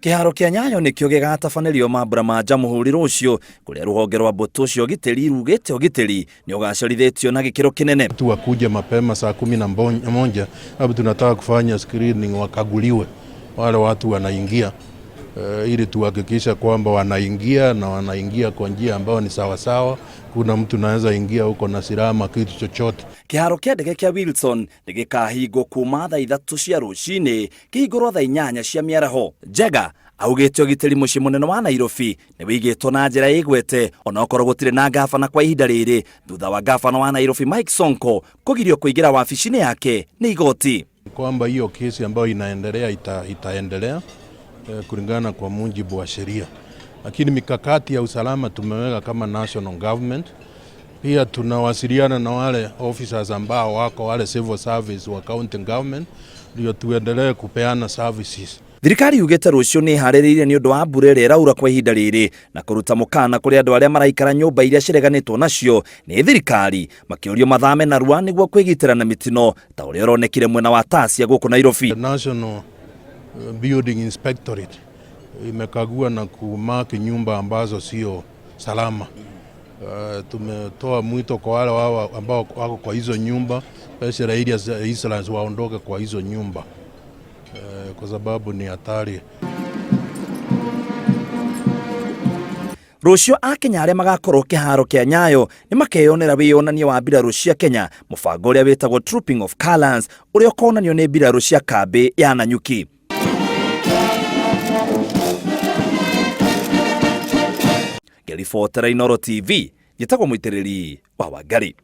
Kĩharo kĩa Nyayo nĩkĩo gĩgatabanĩrio mambura ma Jamhuri rũciũ, kũrĩa rũhonge rwa mbũtũ cia ũgitĩri rugĩte ũgitĩri nĩ ũgacĩrithĩtio na gĩkĩro kĩnene. Watu wakuje mapema saa 11, sababu tunataka kufanya screening, wakaguliwe wale watu wanaingia, ili tuhakikisha kwamba wanaingia na wanaingia kwa njia ambayo ni sawasawa. Kuna mtu naweza ingia huko na silaha ama kitu chochote. Kĩharo kĩa ndege kĩa Wilson nĩ gĩkahingwo kuma thaa 3 cia rũcinĩ kĩhingũrwo thaa 8 cia mĩaraho. Njenga augĩte ũgitĩri mũciĩ mũnene wa Nairobi nĩ wĩigĩtwo na njĩra ĩgwete onokorwo gũtirĩ na ngabana kwa ihinda rĩrĩ, thutha wa ngabana wa Nairobi Mike Sonko kũgirio kũingĩra wabici-inĩ yake nĩ igoti. Kwamba hiyo kesi ambayo inaendelea itaendelea kulingana kwa mujibu wa sheria, lakini mikakati ya usalama tumeweka kama national government. Pia tunawasiliana na wale officers ambao wako wale civil service wa county government ndio tuendelee kupeana services. Thirikari yugĩte rũciũ nĩ ĩharĩrĩirie nĩ ũndũ wa mbura ĩrĩa ĩraura kwa ihinda rĩrĩ na kũruta mũkana kũrĩ andũ arĩa maraikara nyũmba iria cireganĩtwo nacio nĩ thirikari, makĩũrio mathame narua nĩguo kwĩgitĩra na mĩtino ta ũrĩa ũronekire mwena wa Tasia gũkũ Nairobi. The National Building Inspectorate imekagua na kumaki nyumba ambazo sio salama. Tumetoa mwito kwa wale wao ambao wako kwa hizo nyumba, especially areas za Eastlands, waondoke kwa hizo nyumba kwa sababu ni hatari. Rũciũ Akenya arĩa magakorwo kĩharo kĩa Nyayo nĩ makeyonera wĩyonania wa mbirarũ cia Kenya, mũbango ũrĩa wĩtagwo Trooping of Colours, ũrĩa ũkonanio nĩ mbirarũ cia kambĩ ya Nanyuki. Ngĩribotera Inooro TV, njĩtagwo Mũitĩrĩri wa Wangari.